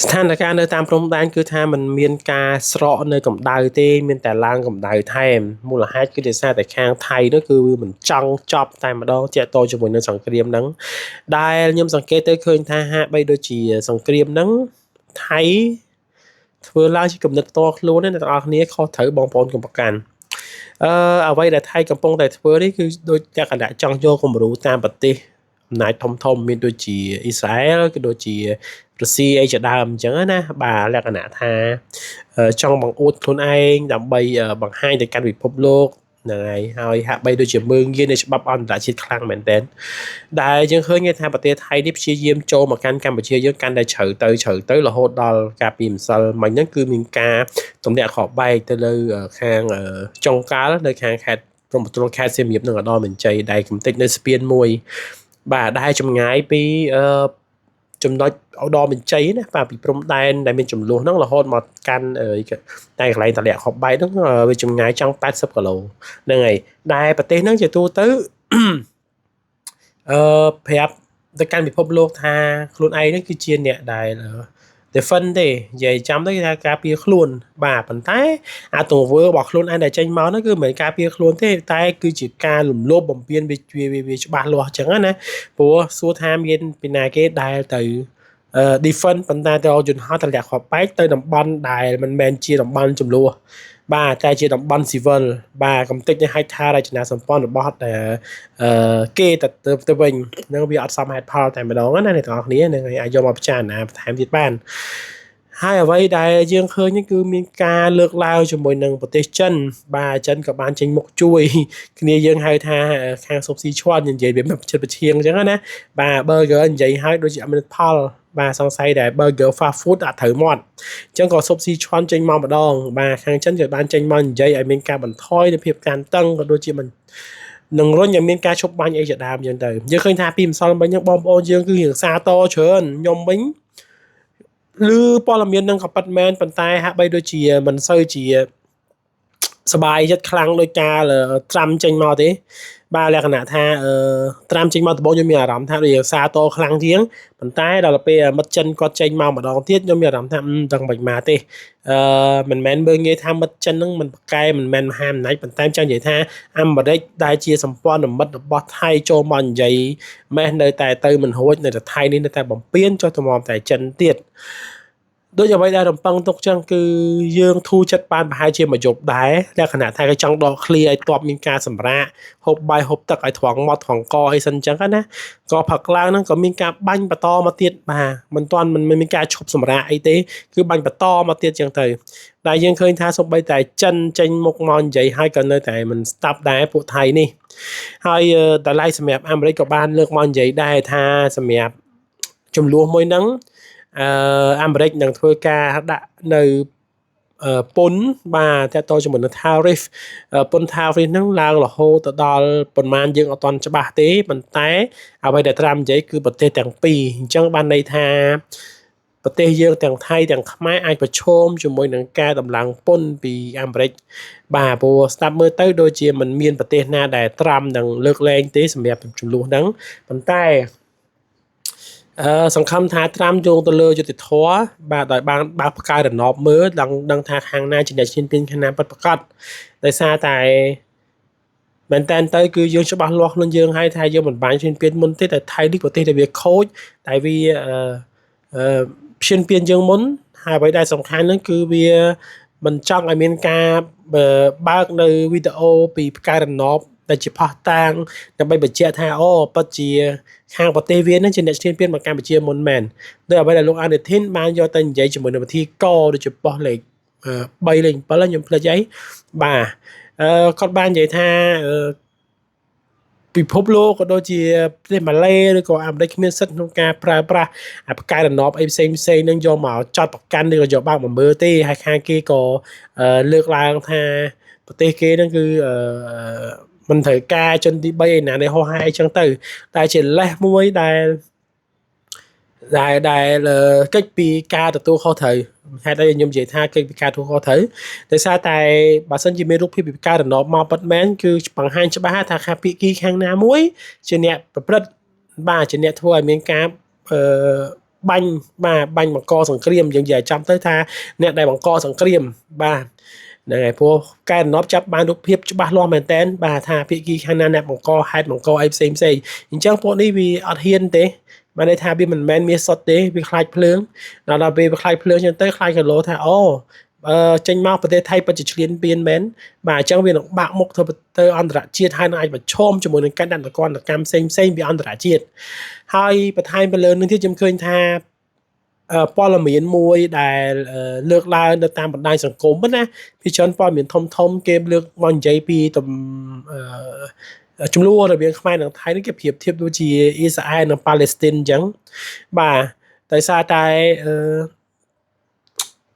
ស្ថានភាពនៅតាមព្រំដែនគឺថាมันមានការស្រកនៅកម្ដៅទេមានតែឡើងកម្ដៅថែមមូលហេតុគឺដោយសារតែខាងថៃនោះគឺវាមិនចង់ចប់តែម្ដងទាក់ទងជាមួយនឹងសង្គ្រាមហ្នឹងដែលខ្ញុំសង្កេតទៅឃើញថាហាក់បីដូចជាសង្គ្រាមហ្នឹងថៃធ្វើឡើងជាគំនិតផ្ទាល់ខ្លួនទេអ្នកទាំងអស់គ្នាខុសត្រូវបងប្អូនកុំប្រកាន់អ្វីដែលថៃកំពុងតែធ្វើនេះគឺដូចលក្ខណៈចង់យកគំរូតាមប្រទេសអំណាចធំធំមានដូចជាអ៊ីស្រាអែលក៏ដូចជារុស្ស៊ីអីជាដើមអញ្ចឹងណាបាទលក្ខណៈថាចង់បង្អួតខ្លួនឯងដើម្បីបង្ហាញទៅកាន់ពិភពលោកហ្នឹងហើយហើយហាក់បីដូចជាមើងងាយនៃច្បាប់អន្តរជាតិខ្លាំងមែនទែនដែលយើងឃើញថាប្រទេសថៃនេះព្យាយាមចូលមកកាន់កម្ពុជាយើងកាន់តែជ្រៅទៅជ្រៅទៅរហូតដល់ការពីម្សិលមិញហ្នឹងគឺមានការទម្លាក់គ្រាប់បែកទៅលើខាងចុងកាល់នៅខាងខេត្តព្រំប្រទល់ខេត្តសៀមរាបនិងឧត្តរមានជ័យដែលកំទេចនៅស្ពានមួយបាទដែលចម្ងាយពីចំណុចឧត្តរមានជ័យណាបាទពីព្រំដែនដែលមានចំនួនហ្នឹងរហូតមកកាន់តែកន្លែងតម្លាក់គ្រាប់បែកហ្នឹងវាចម្ងាយចង់80គីឡូហ្នឹងហើយដែលប្រទេសហ្នឹងជាទូទៅប្រាប់ទៅកាន់ពិភពលោកថាខ្លួនឯងហ្នឹងគឺជាអ្នកដែល defend ទេនិយាយចាំទៅគេថាការពារខ្លួនបាទប៉ុន្តែអាទង្វើរបស់ខ្លួនឯងដែលចេញមកហ្នឹងគឺមិនមែនការពារខ្លួនទេតែគឺជាការលំលោភបំពានវាវាច្បាស់លាស់អញ្ចឹងណាព្រោះសួរថាមានពីណាគេដែលទៅ defend ប៉ុន្តែទៅយន្តហោះតម្លាក់គ្រាប់បែកទៅតំបន់ដែលមិនមែនជាតំបន់ចំនួនបាទតែជាតំបន់ស៊ីវិលបាទកំតិចនៃហេដ្ឋារចនាសម្ព័ន្ធរបស់តែគេទៅវិញហ្នឹងវាអត់សមហេតុផលតែម្ដងណាអ្នកទាំងអស់គ្នានឹងអាចយកមកពិចារណាបន្ថែមទៀតបានហើយអ្វីដែលយើងឃើញគឺមានការលើកឡើងជាមួយនឹងប្រទេសចិនបាទចិនក៏បានចេញមុខជួយគ្នាយើងហៅថាខាងសុបស៊ីឈួននិយាយវាមិនចិត្តប្រឈៀងអញ្ចឹងណាបាទ burger និយាយឲ្យដូចជាអត់មានផលបាទសង្ស័យតែ burger fast food អត់ត្រូវមាត់អញ្ចឹងក៏សុបស៊ីឈួនចេញមកម្ដងបាទខាងចិនក៏បានចេញមកនិយាយឲ្យមានការបន្ថយនូវភាពតានតឹងក៏ដូចជាមិននឹងរុញឲ្យមានការឈប់បាញ់អីជាដើមអញ្ចឹងទៅយើងឃើញថាពីម្សិលមិញហ្នឹងបងប្អូនយើងគឺរៀងសាតច្រើនខ្ញុំវិញឮព័ត៌មាននឹងក៏ពិតមែនប៉ុន្តែហាក់បីដូចជាមិនសូវជាសบายចិត្តខ្លាំងដោយការត្រាំចេញមកទេបាទលក្ខណៈថាត្រាំចេញមកដំបូងខ្ញុំមានអារម្មណ៍ថាដូចសាតខ្លាំងជាងប៉ុន្តែដល់ពេលមិត្តចិនគាត់ចេញមកម្ដងទៀតខ្ញុំមានអារម្មណ៍ថាដឹងមិនមកទេមិនមែនមើងងាយថាមិត្តចិនហ្នឹងមិនប្រកែមិនមែនមហាអំណាចប៉ុន្តែចង់និយាយថាអាមេរិកដែលជាសម្ព័ន្ធមិត្តរបស់ថៃចូលមកនិយាយម៉េះនៅតែទៅមិនរួចនៅតែថៃនេះនៅតែបំពេញចុះត្មមតែចិនទៀតដូចអ្វីដែលរំពឹងទុកចឹងគឺយើងធូរចិត្តបានប្រហែលជាមួយយប់ដែរលក្ខណៈថាគេចង់ដកឃ្លាឲ្យតបមានការសម្រាកហូបបាយហូបទឹកឲ្យត្រង់មាត់ត្រង់កអីសិនចឹងណាក៏ផឹកឡើងហ្នឹងក៏មានការបាញ់បន្តមកទៀតបាទមិនទាន់មិនមានការឈប់សម្រាកអីទេគឺបាញ់បន្តមកទៀតចឹងទៅដែលយើងឃើញថាសូម្បីតែចិនចេញមុខមកនិយាយឲ្យក៏នៅតែមិនស្ដាប់ដែរពួកថៃនេះហើយតម្លៃសម្រាប់អាមេរិកក៏បានលើកមកនិយាយដែរថាសម្រាប់ចំនួនមួយហ្នឹងអាមេរិកនឹងធ្វើការដាក់នៅពន្ធបាទតើតជាមួយនឹង tariff ពន្ធ tariff ហ្នឹងឡើងរហូតទៅដល់ប៉ុន្មានយើងអត់ទាន់ច្បាស់ទេប៉ុន្តែអ្វីដែលត្រាំនិយាយគឺប្រទេសទាំងពីរអញ្ចឹងបានន័យថាប្រទេសយើងទាំងថៃទាំងខ្មែរអាចប្រឈមជាមួយនឹងការដំឡើងពន្ធពីអាមេរិកបាទព្រោះស្ដាប់មើលទៅដូចជាមិនមានប្រទេសណាដែលត្រាំនឹងលើកលែងទេសម្រាប់ចំនួនហ្នឹងប៉ុន្តែសង្ឃឹមថាត្រាំយោងទៅលើយុត្តិធម៌បាទដោយបានបើកផ្កាយរណបមើលដឹងថាខាងណាជាអ្នកឈ្លានពានខាងណាពិតប្រាកដដោយសារតែមែនតើទៅគឺយើងច្បាស់លាស់ខ្លួនយើងហើយថាយើងមិនបានឈ្លានពានមុនទេតែថៃនេះប្រទេសដែលវាខូចតែវាអឺឈ្លានពានយើងមុនហើយអ្វីដែលសំខាន់ហ្នឹងគឺវាមិនចង់ឲ្យមានការបើកនៅវីដេអូពីផ្កាយរណបដែលជាផុសតាងដើម្បីបញ្ជាក់ថាអូពិតជាខាងប្រទេសវានឹងជាអ្នកឈ្លានពានមកកម្ពុជាមុនមែនដោយអ្វីដែលលោកអានុធីនបានយកទៅនិយាយជាមួយនឹងវិធីកដូចជាប៉ុស្តិ៍លេខ3លេខ7ខ្ញុំភ្លេចអីបាទគាត់បាននិយាយថាពិភពលោកក៏ដូចជាប្រទេសម៉ាឡេឬក៏អាមេរិកគ្មានសិទ្ធិក្នុងការប្រើប្រាស់អាផ្កាយរណបអីផ្សេងផ្សេងនឹងយកមកចោតប្រកាន់ឬក៏យកបើកមកមើលទេហើយខាងគេក៏លើកឡើងថាប្រទេសគេនឹងគឺមិនត្រូវការជនទី3ឯណានៃហោះហើរអីចឹងទៅតែជាលេសមួយដែលដែលកិច្ចពីការទទួលខុសត្រូវហេតុអីខ្ញុំនិយាយថាកិច្ចពីការទទួលខុសត្រូវដោយសារតែបើសិនជាមានរូបភាពពីការរណបមកពិតមែនគឺបង្ហាញច្បាស់ថាខាងភាគីខាងណាមួយជាអ្នកប្រព្រឹត្តបាទជាអ្នកធ្វើឲ្យមានការ បាញ់បាទបាញ់បង្កសង្គ្រាមយើងនិយាយចាំទៅថាអ្នកដែលបង្កសង្គ្រាមបាទហ្នឹងហើយព្រោះកែតំណប់ចាប់បានរូបភាពច្បាស់លាស់មែនតែនបាទថាភាគីខាងណាអ្នកបង្កហេតុបង្កអីផ្សេងផ្សេងអញ្ចឹងពួកនេះវាអត់ហ៊ានទេបានន័យថាវាមិនមែនមានសុទ្ធទេវាខ្លាចភ្លើងដល់ពេលវាខ្លាចភ្លើងអញ្ចឹងទៅខ្លាចគីឡូថាអូអឺចេញមកប្រទេសថៃពិតជាឈ្លានពានមែនបាទអញ្ចឹងវានឹងបាក់មុខទៅអន្តរជាតិហើយនឹងអាចប្រឈមជាមួយនឹងការដាក់ទណ្ឌកម្មផ្សេងផ្សេងពីអន្តរជាតិហើយបន្ថែមទៅលើនឹងទៀតខ្ញុំឃើញថាព័ត៌មានមួយដែលលើកឡើងនៅតាមបណ្ដាញសង្គមណាពីច្រើនព័ត៌មានធំធំគេលើកមកនិយាយពីទំចំនួនរវាងខ្មែរនិងថៃនេះគេប្រៀបធៀបដូចជាអ៊ីស្រាអែលនិងប៉ាឡេស្ទីនអញ្ចឹងបាទដោយសារតែអឺ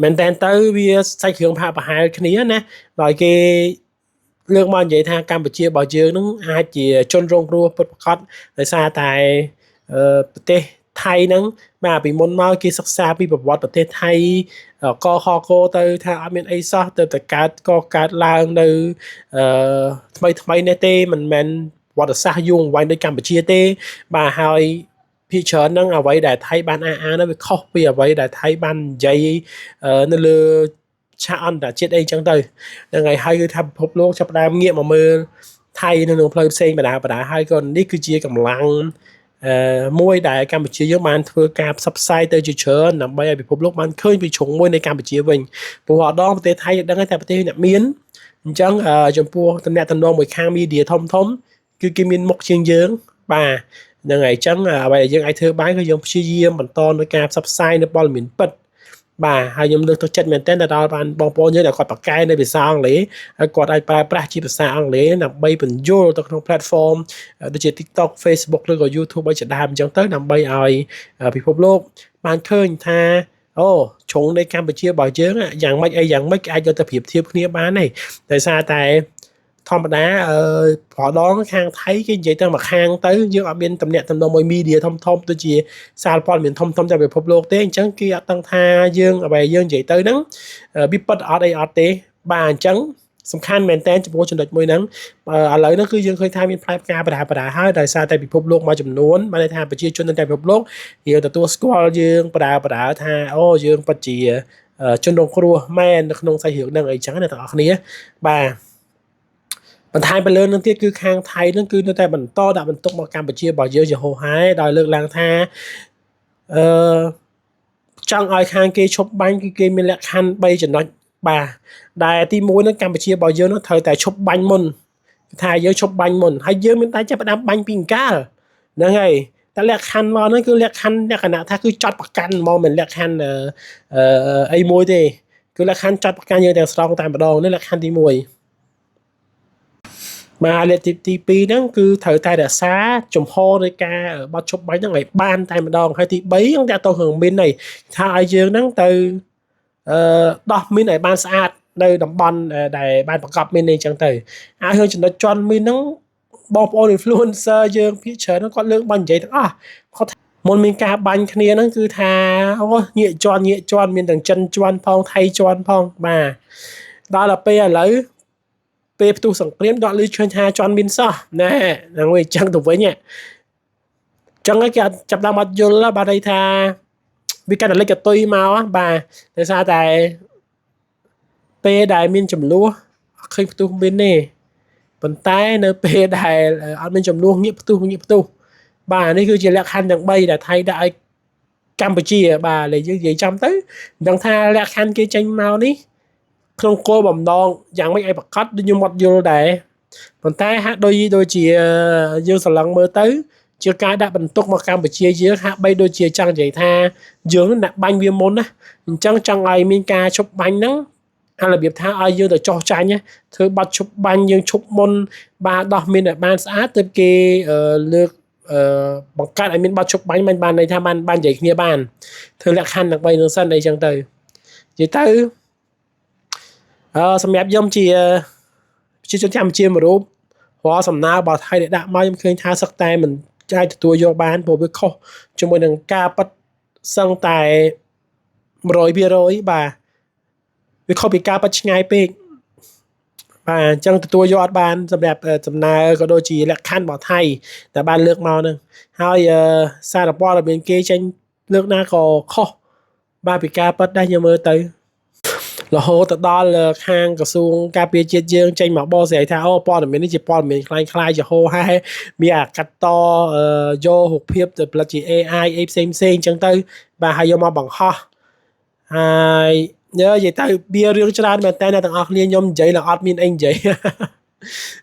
មែនតើទៅវាសាច់គ្រឿងផាកប្រហែលគ្នាណាដោយគេលើកមកនិយាយថាកម្ពុជារបស់យើងនឹងអាចជាជនរងគ្រោះពិតប្រាកដដោយសារតែប្រទេសថៃហ្នឹងបាទពីមុនមកគេសិក្សាពីប្រវត្តិប្រទេសថៃកខកទៅថាអត់មានអីសោះទៅតែកើតក៏កើតឡើងនៅអឺថ្មីថ្មីនេះទេមិនមែនប្រវត្តិសាស្ត្រយូរអង្វែងដូចកម្ពុជាទេបាទហើយភាគច្រើនហ្នឹងអ្វីដែលថៃបានអះអាងនោះវាខុសពីអ្វីដែលថៃបាននិយាយនៅលើឆាកអន្តរជាតិអីចឹងទៅហ្នឹងហើយហើយគឺថាពិភពលោកចាប់ផ្ដើមងាកមកមើលថៃនៅក្នុងផ្លូវផ្សេងបដាបដាហើយក៏នេះគឺជាកម្លាំងមួយដែលកម្ពុជាយើងបានធ្វើការផ្សព្វផ្សាយទៅជាច្រើនដើម្បីឲ្យពិភពលោកបានឃើញពីជ្រុងមួយនៃកម្ពុជាវិញព្រោះអដងប្រទេសថៃដឹងថាប្រទេសអ្នកមានអញ្ចឹងចំពោះតំណែងមួយខាងមីឌាធំធំគឺគេមានមុខជាងយើងបាទហ្នឹងហើយអញ្ចឹងអ្វីដែលយើងអាចធ្វើបានគឺយើងព្យាយាមបន្តនៅការផ្សព្វផ្សាយនៅព័ត៌មានពិតបាទហើយខ្ញុំលើកទឹកចិត្តមែនទែនទៅដល់បានបងប្អូនយើងដែលគាត់ប្រកែនៅភាសាអង់គ្លេសហើយគាត់អាចប្រើប្រាស់ជាភាសាអង់គ្លេសដើម្បីបញ្យល់ទៅក្នុង platform ដូចជា TikTok Facebook ឬក៏ YouTube ឲ្យជាដើមអញ្ចឹងទៅដើម្បីឲ្យពិភពលោកបានឃើញថាអូជ្រុងនៃកម្ពុជារបស់យើងយ៉ាងម៉េចអីយ៉ាងម៉េចអាចយកទៅប្រៀបធៀបគ្នាបានទេដោយសារតែធម្មតាអឺប្រដងខាងថៃគេនិយាយទៅមួយខាងទៅយើងអត់មានតំណែងតំណមួយ media ធំធំដូចជាសារព័ត៌មានធំធំจากពិភពលោកទេអញ្ចឹងគេអត់ដឹងថាយើងអ្វីយើងនិយាយទៅហ្នឹងវាពិតអត់អីអត់ទេបាទអញ្ចឹងសំខាន់មែនតើចំពោះចំណុចមួយហ្នឹងឥឡូវហ្នឹងគឺយើងឃើញថាមានផ្លែផ្កាបដាបដាហើយដោយសារតែពិភពលោកមួយចំនួនបានន័យថាប្រជាជននៅតែពិភពលោកយើងទទួលស្គាល់យើងបដាបដាថាអូយើងពិតជាជនរងគ្រោះមែននៅក្នុងសាច់រឿងហ្នឹងអីចឹងណាទាំងអស់គ្នាបាទបន្ថែមទៅលើនឹងទៀតគឺខាងថៃនឹងគឺនៅតែបន្តដាក់បន្ទុកមកកម្ពុជារបស់យើងជាហូរហែដោយលើកឡើងថាអឺចង់ឲ្យខាងគេឈប់បាញ់គឺគេមានលក្ខខណ្ឌ3ចំណុចបាទដែលទី1នឹងកម្ពុជារបស់យើងនឹងត្រូវតែឈប់បាញ់មុនថាយើងឈប់បាញ់មុនហើយយើងមានតែចាប់ផ្ដើមបាញ់ពីអង្កាលហ្នឹងហើយតែលក្ខខណ្ឌមកហ្នឹងគឺលក្ខខណ្ឌលក្ខណៈថាគឺចាត់ប្រកាន់មកមិនលក្ខខណ្ឌអឺអីមួយទេគឺលក្ខខណ្ឌចាត់ប្រកាន់យើងទាំងស្រុងតែម្ដងនេះលក្ខខណ្ឌទី1បាទលេខទី2ហ្នឹងគឺត្រូវតែរក្សាចំហនៃការបត់ឈប់បាញ់ហ្នឹងឲ្យបានតែម្ដងហើយទី3ហ្នឹងតាក់ទងរឿងមីននេះថាឲ្យយើងហ្នឹងទៅអឺដោះមីនឲ្យបានស្អាតនៅតំបន់ដែលបានប្រកបមីននេះអញ្ចឹងទៅហើយរឿងចំណុចជន់មីនហ្នឹងបងប្អូន influencer យើងភាគច្រើនគាត់លើកបាញ់និយាយទាំងអស់គាត់មុនមានការបាញ់គ្នាហ្នឹងគឺថាអូញាកជន់ញាកជន់មានទាំងចិនជន់ផងថៃជន់ផងបាទដល់ដល់ពេលឥឡូវពេលផ្ទុះសង្គ្រាមដកលឺឃើញថាជន់មានសោះណែហ្នឹងវាអញ្ចឹងទៅវិញអញ្ចឹងគេអត់ចាប់ដើមអត់យល់បាទន័យថាវាកាន់តែលិចកតុយមកបាទដោយសារតែពេលដែលមានចំនួនអត់ឃើញផ្ទុះមានទេប៉ុន្តែនៅពេលដែលអត់មានចំនួនងាកផ្ទុះងាកផ្ទុះបាទនេះគឺជាលក្ខខណ្ឌទាំង3ដែលថៃដាក់ឲ្យកម្ពុជាបាទលេយើងនិយាយចំទៅមិនដឹងថាលក្ខខណ្ឌគេចេញមកនេះក្នុងគោលបំណងយ៉ាងម៉េចឲ្យប្រកាសដូចខ្ញុំអត់យល់ដែរប៉ុន្តែហាក់ដូចជាយើងស្រឡឹងមើលទៅជាការដាក់បន្ទុកមកកម្ពុជាយើងហាក់បីដូចជាចង់និយាយថាយើងនឹងដាក់បាញ់វាមុនណាអញ្ចឹងចង់ឲ្យមានការឈប់បាញ់ហ្នឹងអារបៀបថាឲ្យយើងទៅចោះចាញ់ធ្វើបាត់ឈប់បាញ់យើងឈប់មុនបាទដោះមានឲ្យបានស្អាតទើបគេលើកបង្កើតឲ្យមានបាត់ឈប់បាញ់មិនបានន័យថាបានបាននិយាយគ្នាបានធ្វើលក្ខខណ្ឌទាំង3នឹងសិនអីចឹងទៅនិយាយទៅសម្រាប់ខ្ញុំជាប្រជាជនកម្ពុជាមួយរូបរាល់សំណើរបស់ថៃដែលដាក់មកខ្ញុំឃើញថាសឹកតែមិនអាចទទួលយកបានព្រោះវាខុសជាមួយនឹងការប៉ັດសឹងតែ100%បាទវាខុសពីការប៉ັດឆ្ងាយពេកបាទអញ្ចឹងទទួលយកអត់បានសម្រាប់សំណើក៏ដូចជាលក្ខខណ្ឌរបស់ថៃដែលបានលើកមកហ្នឹងហើយសារព័ត៌មានគេចេញ លើកណាក៏ខុសបាទពីការប៉ັດដែរយើងមើលទៅរហូតទៅដល់ខាងក្រសួងការពារជាតិយើងចេញមកបកស្រាយថាអូព័ត៌មាននេះជាព័ត៌មានក្លែងក្លាយជាហោហែមានអាកាត់តយករូបភាពទៅផលិតជា AI អីផ្សេងផ្សេងអញ្ចឹងទៅបាទហើយយកមកបង្ហោះហើយនិយាយទៅវារឿងច្រើនមែនតើអ្នកទាំងអស់គ្នាខ្ញុំនិយាយឡើងអត់មានអីនិយាយ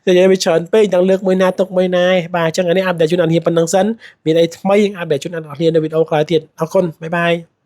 និយាយវាច្រើនពេកទាំងលើកមួយណាទុកមួយណាបាទអញ្ចឹងអានេះ update ជូនអ្នកនាងប៉ុណ្្នឹងសិនមានអីថ្មីយើង update ជូនអ្នកនរគ្នានៅវីដេអូក្រោយទៀតអរគុណ bye bye.